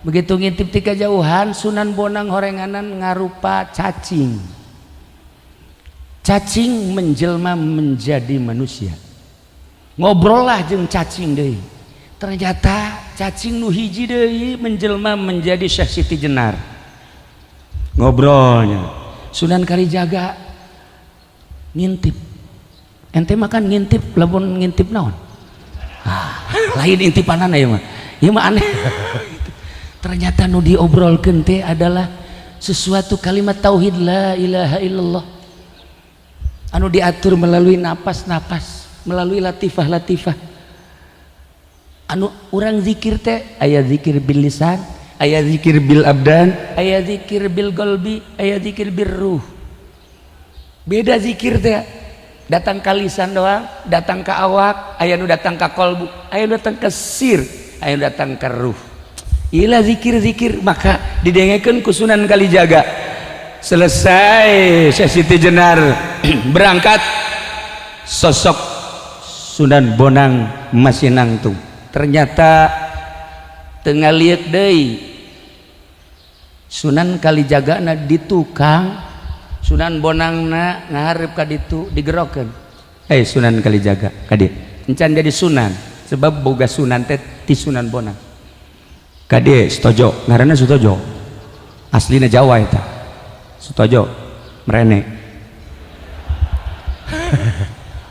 begitu ngintip ti kajauhan, Sunan Bonang horenganan ngarupa cacing, cacing menjelma menjadi manusia. Ngobrol lah jeung cacing deui. Ternyata cacing nu hiji deui menjelma menjadi Syekh Siti Jenar. Ngobrolnya Sunan Kalijaga ngintip. Ente makan ngintip, lamun ngintip naon? Ah, lain intipanan ya mah, ya mah aneh. Ternyata nu diobrolkeun teh adalah sesuatu kalimat tauhid, la ilaha illallah, anu diatur melalui napas-napas, melalui latifah-latifah. Anu urang zikir teh aya zikir bil lisan, aya zikir bil abdan, aya zikir bil qalbi, aya zikir bil ruh. Beda zikir teh, datang ke lisan doang, datang ke awak, aya nu datang ke kolbu, aya nu datang ke sir, aya nu datang ke ruh. Ila zikir-zikir, maka didengekeun ku Sunan Kalijaga. Selesai Syekh Siti Jenar berangkat, sosok Sunan Bonang masih nangtung. Ternyata tengah lihat deui, Sunan Kalijaga na di tukang, Sunan Bonangna ngaharep ka ditu, digerokeun, "Eh, Sunan Kalijaga, ka dieu." Encan jadi Sunan, sebab boga Sunan teh ti Sunan Bonang. "Ka dieu, Sutojo." Ngaranna Sutojo, aslina Jawa eta. Sutojo merene,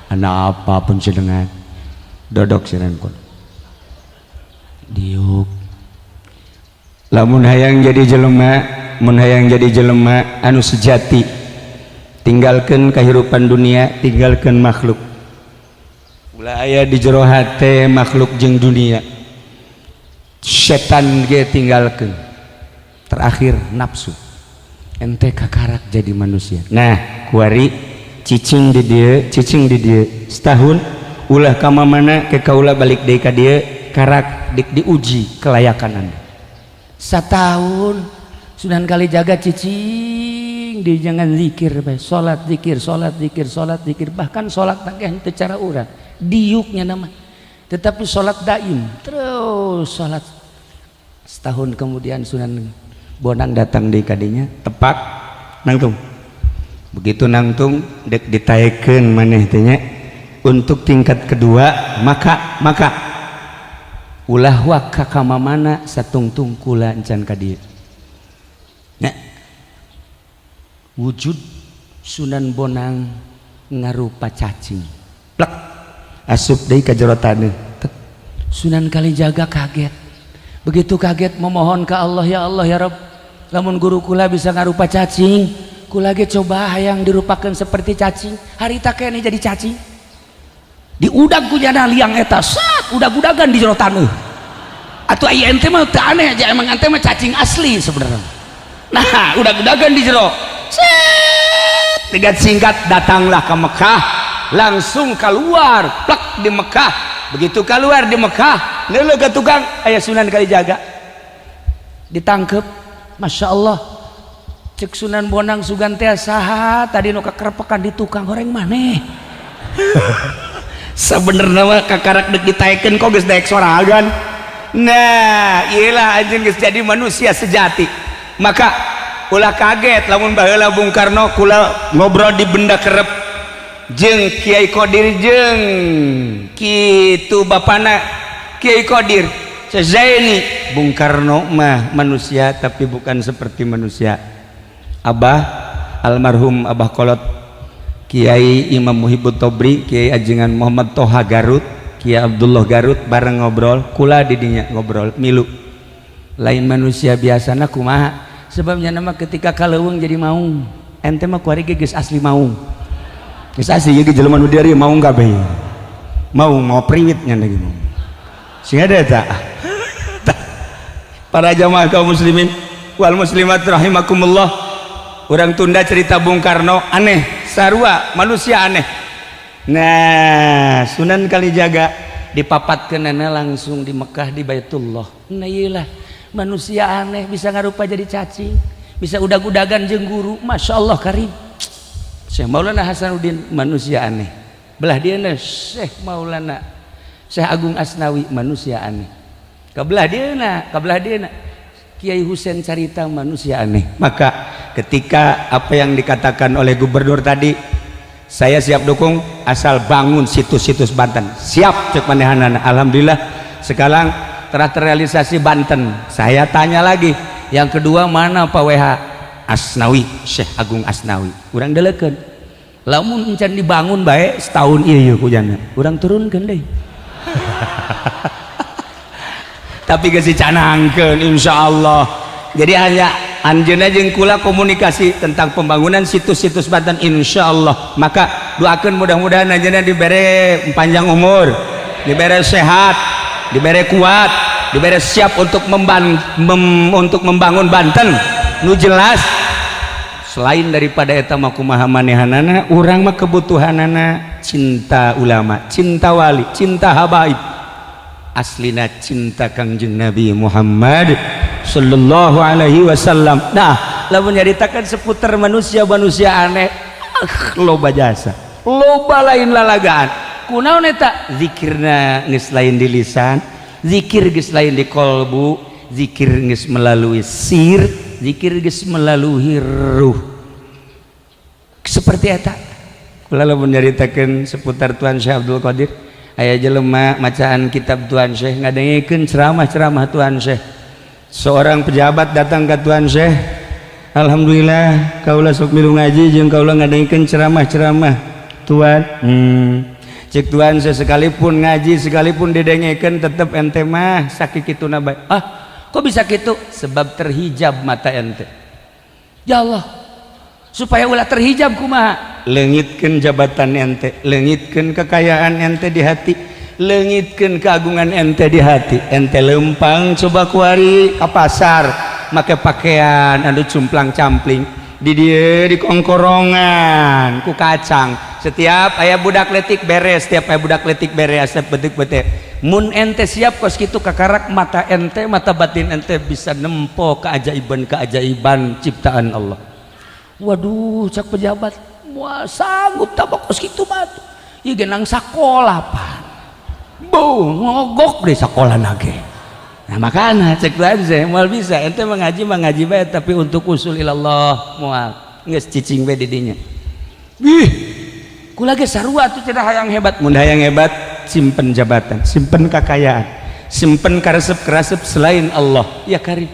anak apapun dengan dodok siran kon diuk. Lamun hayang jadi jelema, mun hayang jadi jelema anu sejati, tinggalkan kehidupan dunia, tinggalkan makhluk. Ulah aya di jero hate makhluk jeung dunia, setan ge tinggalkan, terakhir nafsu. Ente kakarak jadi manusia. Nah, kuari cicing di dia, cicing di dia setahun. Ulah ka mana ke, kaula balik deui ka dieu, karak diuji kelayakan anda. Satahun Sunan Kalijaga cicing di jangan zikir bae, salat zikir, salat zikir, salat zikir, bahkan salat teh henteu cara urang diuknya nama, tetapi salat daim terus salat. Setahun kemudian Sunan Bonang datang di kadinya, tepak nangtung. Begitu nangtung, dek ditaekeun maneh teh nya untuk tingkat kedua, maka maka ulah waka ka mana satungtung kula encan ka dieu nya. Wujud Sunan Bonang ngarupa cacing, plek, asup deui ka jero taneuh. Sunan Kalijaga kaget. Begitu kaget, memohon ke Allah, "Ya Allah, ya Rabb, lamun guru kula bisa ngarupa cacing, kula ge coba hayang dirupakan seperti cacing." Harita kene jadi cacing, diudag ku jana liang eta, sat, udag-udagan di jero taneuh. Atuh aya ente mah teu aneh aja, emang ente mah cacing asli sebenarnya. Nah, udag-udagan di jero set. Tiga singkat, datanglah ke Mekah, langsung keluar plak di Mekah. Begitu keluar di Mekah, neuleuh ke tukang, aya Sunan Kalijaga, ditangkep. Masya Allah, cek Sunan Bonang, "Sugan teh saha tadi nu kakerepekan di tukang? Horeng maneh." Sebenarnya mah kakarak dek ditaekeun, kok geus daek sorangan. Nah, iyalah, anjeun geus jadi manusia sejati. Maka ulah kaget lamun baheula Bung Karno, kula ngobrol di benda kerep jeung Kiai Kodir, jeung kitu bapana Kiai Kodir Zaini. Bung Karno mah manusia, tapi bukan seperti manusia. Abah, almarhum Abah Kolot, Kiai Imam Muhibbut Tobri, Kiai Ajengan Muhammad Toha Garut, Kiai Abdullah Garut, bareng ngobrol kula didinya, ngobrol milu. Lain manusia biasana kumaha sebabnya? Nama ketika kaleuweung jadi maung. Ente mah kuari ge geus asli maung, geus asli ge jelema nu dieu maung kabeh, mau mau priwit nya lagi mau sing ada tak. Para jamaah kaum muslimin wal muslimat rahimakumullah, orang tunda cerita Bung Karno aneh, sarua manusia aneh. Nah, Sunan Kalijaga dipapatkeun langsung di Mekah, di Baitullah. Nah, iyalah manusia aneh, bisa ngarupa jadi cacing, bisa udag-udagan jeung guru. Masya Allah karim. Syekh Maulana Hasanuddin manusia aneh, belah dia Syekh Maulana Syekh Agung Asnawi manusia aneh, kabelah dia, kabelah dia Kiai Husein Carita manusia aneh. Maka ketika apa yang dikatakan oleh gubernur tadi, saya siap dukung asal bangun situs-situs Banten, siap cek manehanana. Alhamdulillah, sekarang telah terrealisasi Banten. Saya tanya lagi yang kedua, mana Pak WH Asnawi, Syekh Agung Asnawi? Urang delekeun, lamun encan dibangun baik setahun iya kujana urang turunkeun deh. Tapi geus dicanangkeun, insyaallah. Jadi hanya anjeunna jeung kula komunikasi tentang pembangunan situs-situs Banten, insyaallah. Maka doakeun mudah-mudahan anjeunna dibere panjang umur, dibere sehat, dibere kuat, dibere siap untuk membangun Banten nu jelas. Selain daripada eta mah, kumaha manehanana, urang mah kebutuhanana cinta ulama, cinta wali, cinta habaib, aslina cinta Kangjeng Nabi Muhammad sallallahu alaihi wasallam. Nah, lamun nyaritakan seputar manusia-manusia aneh, ah, loba jasa, loba, lain lalagaan. Kunaon eta? Zikirna geus lain di lisan, zikir geus lain di kolbu, zikir geus melalui sir, zikir geus melalui ruh. Seperti eta kula lamun nyaritakeun seputar Tuan Syekh Abdul Qadir. Aya jelema macaan kitab Tuan Syekh, ngadengekeun ceramah-ceramah Tuan Syekh. Seorang pejabat datang ke Tuan Syekh, "Alhamdulillah, kaula sok milu ngaji jeung kaula ngadengekeun ceramah-ceramah Tuan." Cek Tuan Syekh, "Sekalipun ngaji, sekalipun didengekeun, tetep ente mah sakituna bae." "Ah, kok bisa gitu?" "Sebab terhijab mata ente." "Ya Allah, supaya ulah terhijab kumaha?" "Leungitkeun jabatan ente, leungitkeun kekayaan ente di hati, leungitkeun keagungan ente di hati. Ente lempang coba kuari ka pasar make pakaian anu cumplang campling, di dieu di kongkorongan ku kacang." Setiap aya budak letik beres, setiap aya budak letik beres, setiap betik betik. Mun ente siap kos kitu, kakarak mata ente, mata batin ente bisa nempo keajaiban-keajaiban ciptaan Allah. Waduh, cak pejabat, wah, sanggup tak kos kitu mah? Ieu genang sakola pan. Bu, ngogok deh sekolah nage. Nah, makanya cek aja, moal bisa ente mengaji mengaji bae, tapi untuk usul ilallah moal, geus cicing bae di dinya. Ih, kula ge sarua tuh, tidak hayang hebat. Mun hayang hebat, simpen jabatan, simpen kekayaan, simpen karesep-karesep selain Allah. Ya karim.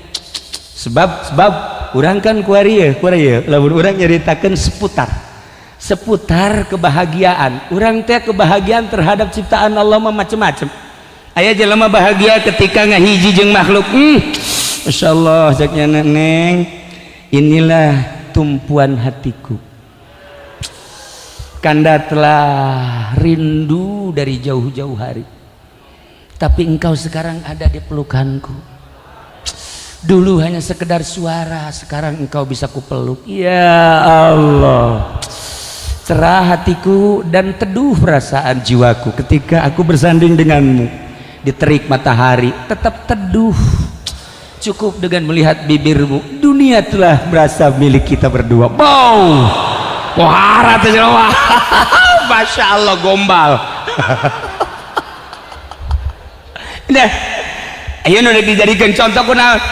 Sebab sebab urang kan kuari ya, kuari ya. Lamun urang nyaritakeun seputar seputar kebahagiaan, urang teh kebahagiaan terhadap ciptaan Allah mah macem-macem. Aya jelema bahagia ketika ngahiji jeung makhluk. Masya Allah, ceknya, "Neng, inilah tumpuan hatiku. Kanda telah rindu dari jauh-jauh hari, tapi engkau sekarang ada di pelukanku. Dulu hanya sekedar suara, sekarang engkau bisa kupeluk. Ya Allah, cerah hatiku dan teduh perasaan jiwaku ketika aku bersanding denganmu. Di terik matahari tetap teduh, cukup dengan melihat bibirmu, dunia telah merasa milik kita berdua." Wow. Wah, teh. Masya Allah, gombal. Nah, ayo nu dijadikan contoh kunaon?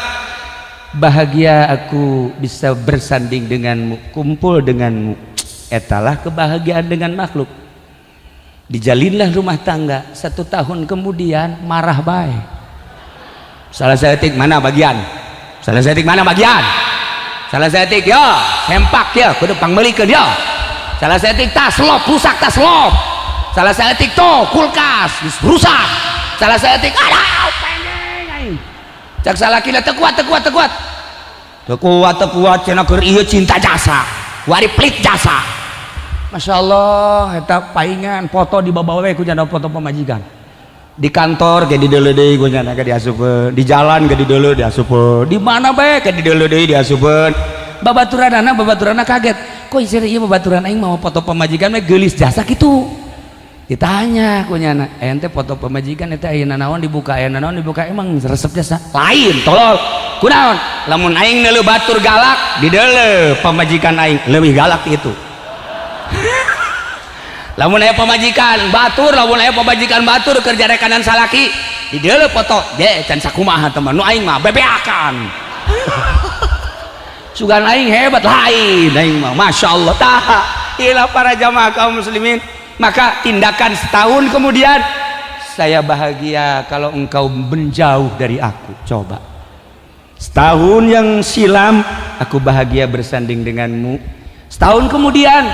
Bahagia aku bisa bersanding denganmu, kumpul denganmu. Etalah kebahagiaan dengan makhluk. Dijalinlah rumah tangga, satu tahun kemudian marah bae. Salah saeutik mana bagian? Salah saeutik mana bagian? Salah saeutik ya, sempak ya, kudu pangmeulikeun ya. Salah saeutik tas lop rusak, tas lop. Salah saeutik tuh kulkas rusak. Salah saeutik aduh pengen aing. Cak salakina, "Teu kuat, teu kuat, teu kuat. Teu kuat, teu kuat cenah, keur ieu cinta jasa. Wari pelit jasa." Masya Allah, eta paingan foto di bawa we ku janda foto pamajikan. Di kantor ge dideuleu deui ku nyana ge diasupeun, di jalan ge dideuleu diasupeun, di mana bae ge dideuleu deui diasupeun. Babaturanana, babaturanana kaget. Kok isir ieu babaturan aing mau foto pamajikan we geulis jasa kitu? Ditanya ku nyana, "Ente foto pamajikan eta aya naon dibuka, aya naon dibuka, emang resep jasa?" "Lain, tolol. Kunaon? Lamun aing neuleu batur galak, dideuleu pamajikan aing leuwih galak itu. Lamun aya pamajikan batur, lamun aya pamajikan batur kerja rekanan salaki, dideuleu foto ge can sakumaha teman nu aing mah bebeakan. Sugan aing hebat, lain aing mah, Masya Allah." Tah, ilah para jamaah kaum muslimin, maka tindakan setahun kemudian, "Saya bahagia kalau engkau menjauh dari aku." Coba, setahun yang silam aku bahagia bersanding denganmu, setahun kemudian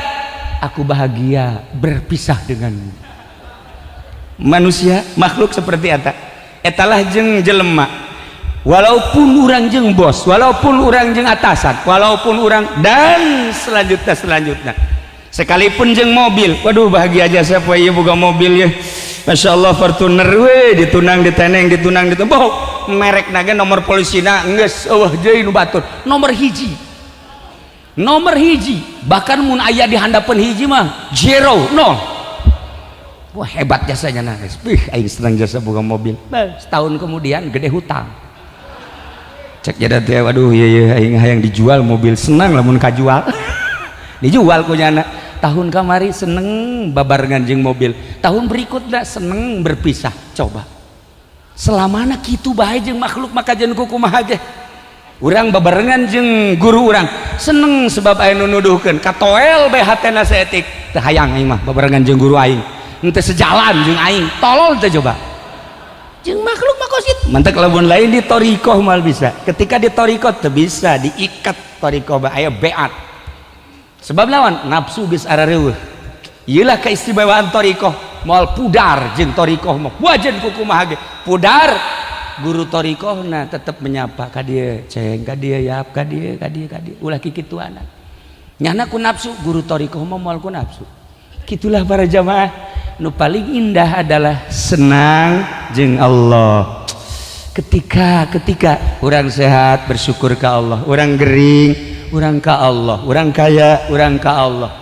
aku bahagia berpisah denganmu. Manusia, makhluk seperti eta. Etalah jeng jelema, walaupun urang jeng bos, walaupun urang jeng atasan, walaupun urang dan selanjutnya selanjutnya, sekalipun jeng mobil. Waduh, bahagia aja siapa iya buka mobil ya, Masya Allah, Fortuner we, ditunang diteneng, ditunang ditunang, boh merek naga, nomor polisina geus eueuh deui nu batur, nomor hiji, nomor hiji, bahkan mun aya di handapeun hiji mah zero, nol. Wah, hebat jasanya. Nah, ih, aing senang jasa buka mobil. Bah, setahun kemudian gede hutang. Cek jada teh, "Waduh, iya iya, aing hayang dijual mobil, senang lamun kajual." Dijual ku nyana. Tahun kamari seneng babarengan jeung mobil, tahun berikutnya seneng berpisah. Coba, selamana kitu bae jeung makhluk, maka jeung kumaha ge urang babarengan jeung guru urang seneng, sebab aya nu nuduhkeun katoel bae hatena saeutik, "Teu hayang aing mah babarengan jeung guru aing, henteu sejalan jeung aing." Tolol teh? Coba, jeung makhluk mah kos kitu. Mantak lamun lain di thoriqoh mal bisa. Ketika di thoriqoh teu bisa diikat, thoriqoh bae aya beat, sebab lawan nafsu geus arareuweuh. Ieulah keistimewaan thoriqoh, moal pudar jeung thoriqoh mah, wajan kumaha ge pudar. Guru thoriqohna tetep menyapa ka dieu, ceng ka dieu, yap ka dieu, ka dieu, ka dieu, ulah kikituanan. Nyana ku nafsu, guru thoriqoh mah moal ku nafsu. Gitulah para jamaah, nu paling indah adalah senang jeung Allah. Ketika ketika orang sehat, bersyukur ke Allah, orang gering, orang ke Allah, orang kaya, orang ke Allah.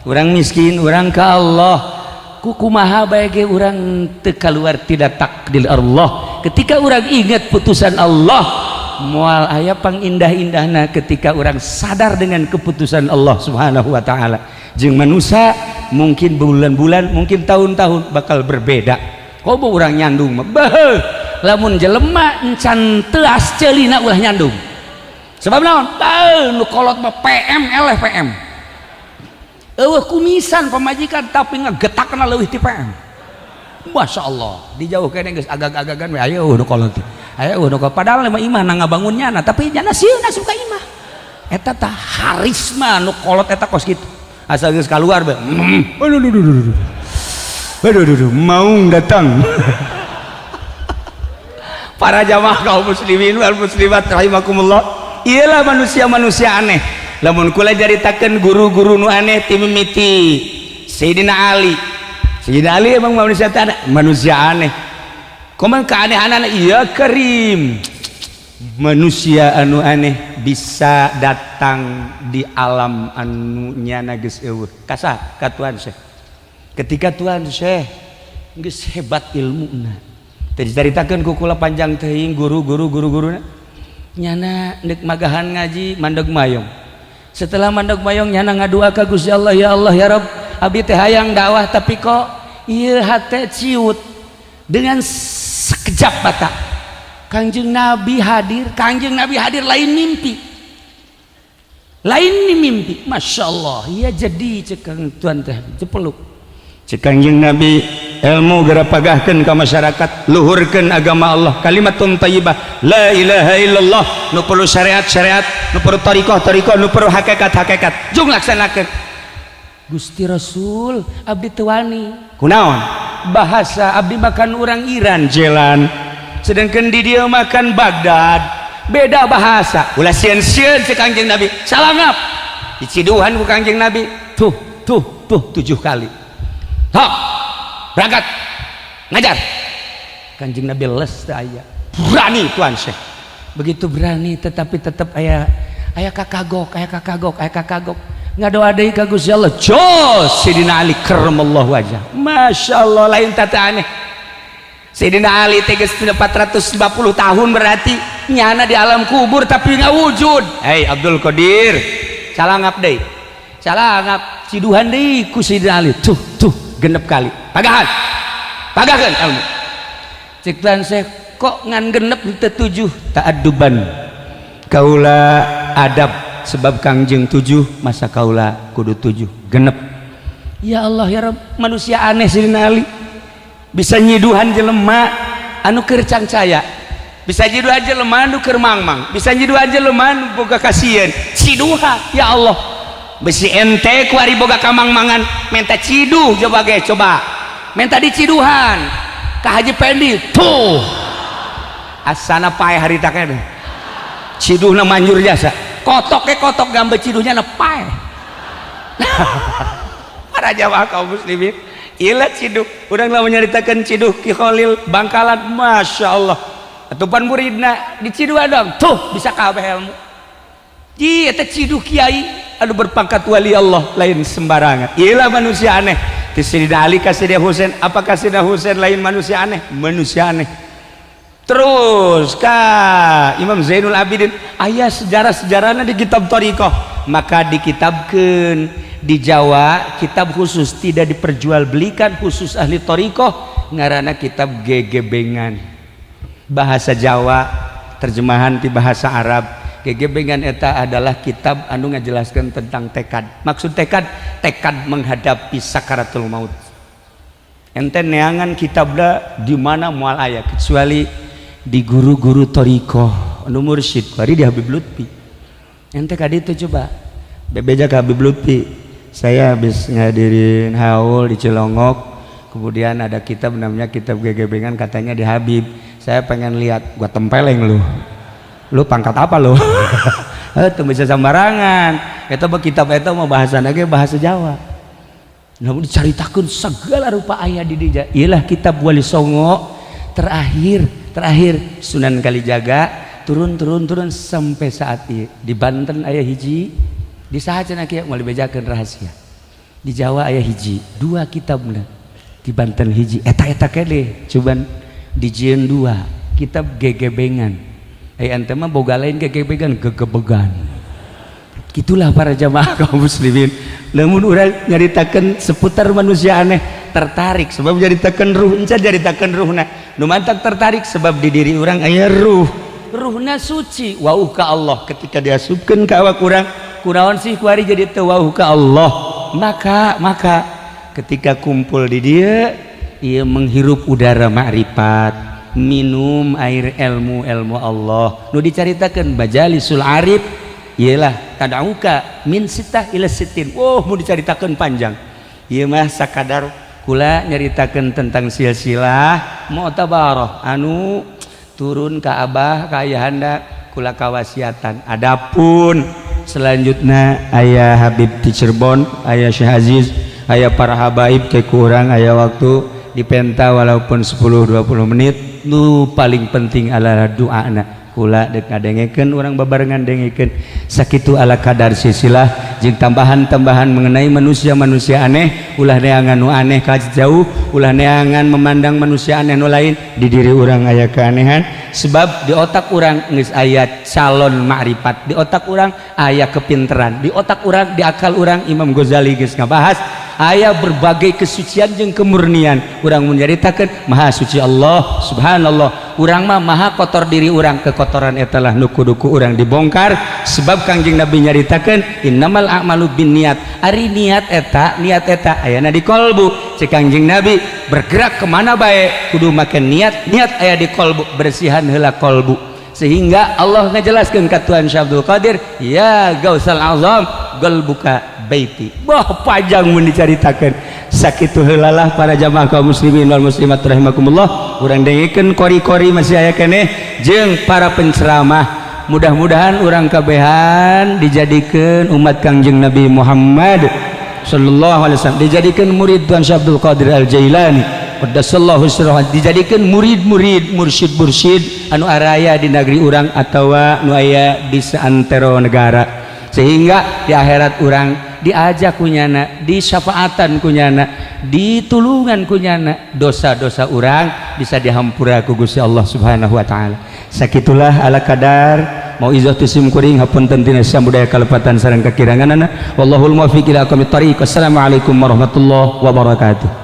Urang miskin, urang ka Allah. Ku kumaha bae ge urang teu kaluar tidak takdir Allah. Ketika urang ingat putusan Allah, moal aya pangindah-indahna ketika urang sadar dengan keputusan Allah Subhanahu wa taala. Jeung manusia mungkin bulan-bulan, mungkin tahun-tahun bakal berbeda. Komo urang nyandung mah, beuh, lamun jelema encan teuas ceulina ulah nyandung. Sebab naon? Beuh, nu kolot mah PM eleh PM. Eueuh kumisan pamajikan tapi ngegetakna leuwih ti PM. Masya Allah, dijauh kene geus agag-agagan we, ayo nu kolot teh. Ayo nu kolot. Padahal mah imah na ngabangun nyana, tapi nyana sieun asup ka imah. Eta tah harisma nu kolot eta kos kitu. Asal geus kaluar bae. Aduh aduh aduh aduh. Aduh aduh aduh, maung datang. Para jamaah kaum muslimin wal muslimat rahimakumullah. Iyalah manusia-manusia aneh. Lamun kula caritakeun guru-guru nu aneh ti mimiti Sayyidina Ali. Sayyidina Ali emang manusia teh manusia aneh. Kumaha keanehanana? Iya karim. Manusia anu aneh bisa datang di alam anu nyana geus eueuh. Kasa ka Tuan Syekh. Ketika Tuan Syekh geus hebat ilmuna. Teu dicaritakeun ku kula panjang teuing guru-guru guru-guruna. Nyana neuk magahan ngaji mandeg mayong. Setelah mandeg mayong nyana ngadua ka Gusti Allah, ya Allah ya Rabb, abdi teh hayang dakwah tapi kok ieu hate ciut. Dengan sekejap mata Kangjeng Nabi hadir. Kangjeng Nabi hadir lain mimpi, lain ni mimpi. Masya Allah, ya jadi cekang tuan teh cepeluk cek Kangjeng Nabi, ilmu geura pagahkeun ka masyarakat, luhurkeun agama Allah, kalimatun thayyibah la ilaha illallah. Nu perlu syariat syariat, nu perlu thariqah thariqah, nu perlu hakikat hakikat, jung laksanakeun. Gusti Rasul, abdi teu wani. Kunaon? Bahasa abdi makan orang Iran jelan, sedangkan di dia makan Baghdad, beda bahasa. Ulah sieun-sieun, cek Kangjeng Nabi. Salangap diciduhan ku Kangjeng Nabi, tuh tuh tuh, 7 kali. Hok, berangkat ngajar. Kanjeng Nabi les teu aya. Berani Tuan Syekh, begitu berani, tetapi tetap aya aya kakagok, aya kakagok, aya kakagok. Ngadoa deui ka Gusti Allah. Jos Sidina Ali karramallahu wajah. Masya Allah, lain tata aneh. Sayyidina Ali teh geus 450 tahun berarti nyana di alam kubur tapi nggak wujud. Hei Abdul Qadir, calangap deui, calangap, ciduhan deui ku Sayyidina Ali, tuh tuh, 6 kali. Pagahan, pagahan ilmu. Cek Tuan Syekh, kok ngan genep teu 7? Ta'adduban, kaula adab, sebab Kangjeng 7, masa kaula kudu 7 genep. Ya Allah ya Rabb, manusia aneh Sayyidina Ali, bisa nyiduhan jelema anu keur cangcaya, bisa nyiduhan jelema anu keur mangmang, bisa nyiduhan jelema anu boga kasieun. Ciduha, ya Allah, besi ente kuari boga kamangmangan minta ciduh. Coba ge, coba minta diciduhan ka Haji Pendi tuh, asana paeh harita keneh. Ciduhna manjur jasa, kotok ke kotok gambar ciduhnya na paeh. Para jamaah kaum muslimin, ilah ciduh. Urang lah menyeritakan ciduh Ki Khalil Bangkalan, Masya Allah, atupan muridna diciduh dong tuh bisa kabeh ilmu. Ji eta ciduh kiai anu berpangkat wali Allah, lain sembarangan. Ilah manusia aneh ti Sayyidina Ali ka Sayyidina Husain. Apakah Sayyidina Husain lain manusia aneh? Manusia aneh. Terus ka Imam Zainul Abidin, aya sejarah-sejarahna di kitab thariqah, maka dikitabkeun di Jawa kitab khusus tidak diperjualbelikan, khusus ahli thariqah, ngaranna kitab Gegebengan, bahasa Jawa terjemahan di bahasa Arab. Gegebengan eta adalah kitab anu ngajelaskan tentang tekad. Maksud tekad, tekad menghadapi sakaratul maut. Ente neangan kitabna di mana moal aya kecuali di guru-guru thariqah anu mursyid, bari di Habib Lutfi. Ente kadi itu coba bebeja ke Habib Lutfi, saya habis ngadirin haul di Cilongok, kemudian ada kitab namanya kitab Gegebengan, katanya di Habib, saya pengen lihat. Gua tempeleng lu, lu pangkat apa lu? Eh, bisa sembarangan itu mah. Kitab itu mau bahasa lagi bahasa Jawa, namun diceritakan segala rupa ayat di dia. Ialah kitab Wali Songo terakhir, terakhir Sunan Kalijaga, turun turun turun sampai saat ini di Banten aya hiji di saha cenah kieu, moal dibejakeun rahasia. Di Jawa aya hiji dua kitabna, di Banten hiji, eta-eta kene cuman dijieun dua kitab gegebengan. Eh, ente mah boga lain gegebengan, gegebegan. Gitulah para jamaah kaum muslimin. Lamun urang nyaritakeun seputar manusia aneh, tertarik sebab nyaritakeun ruh, encan nyaritakeun ruhna. Nu mantak tertarik sebab di diri urang aya ruh, ruhna suci, wauh ka Allah. Ketika diasupkeun ka awak urang, kunaon sih kuari jadi teu wauh ka Allah? Maka ketika kumpul di dia, ia menghirup udara makrifat, minum air ilmu, ilmu Allah nu dicaritakeun majalisul arif ialah tad'uka min sittah ila sittin. Oh, mau dicaritakeun panjang, ieu mah sakadar kula nyaritakeun tentang silsilah mu'tabarah anu turun ka abah ka ayahanda kula kawasiatan. Adapun selanjutnya ayah Habib di Cirebon, ayah Syekh Aziz, ayah para habaib, ke kurang ayah waktu dipenta walaupun 10-20 menit. Nu paling penting adalah doa kula dek ngadengekeun urang babarengan dengekeun. Sakitu ala kadar silsilah jeung tambahan-tambahan mengenai manusia-manusia aneh. Ulah neangan nu aneh ka jauh, ulah neangan memandang manusia aneh nu lain. Di diri urang aya keanehan sebab di otak urang geus aya calon makrifat, di otak urang aya kepinteran, di otak urang, di akal urang. Imam Ghazali geus ngabahas aya berbagai kesucian jeung kemurnian. Urang menyaritakeun maha suci Allah, subhanallah, urang mah maha kotor diri urang. Kekotoran etalah nu kudu ku urang dibongkar sebab Kangjeng Nabi nyaritakeun innamal a'malu binniyat. Ari niat eta, niat eta ayana di kolbu. Cek Kangjeng Nabi, bergerak kemana bae kudu make niat, niat aya di kolbu. Bersihan heula kolbu sehingga Allah ngajelaskeun ka Tuhan Syekh Abdul Qadir, ya Gausal Azam, qalbuka baiti. Wah, panjang mun dicaritakeun. Sakitu heula lah para jamaah kaum muslimin wal muslimat rahimakumullah. Urang dengekeun kori-kori masih aya keneh jeung para penceramah. Mudah-mudahan urang kabehan dijadikeun umat Kangjeng Nabi Muhammad sallallahu alaihi wasallam, dijadikan murid Tuhan Syekh Abdul Qadir Al Jailani qaddasallahu sirrahu, dijadikan murid-murid mursyid-mursyid anu araya di negeri urang atawa nu aya di seantero negara, sehingga di akhirat urang diajak kunyana, disyafaatan kunyana, ditulungan kunyana, dosa-dosa urang bisa dihampura ku Gusti Allah Subhanahu wa taala. Sakitulah ala kadar mauizah ti sim kuring. Hapunten tina budaya kalepatan sareng kakiranganana. Wallahul muwaffiq ila aqwamit thariq. Wassalamualaikum warahmatullahi wabarakatuh.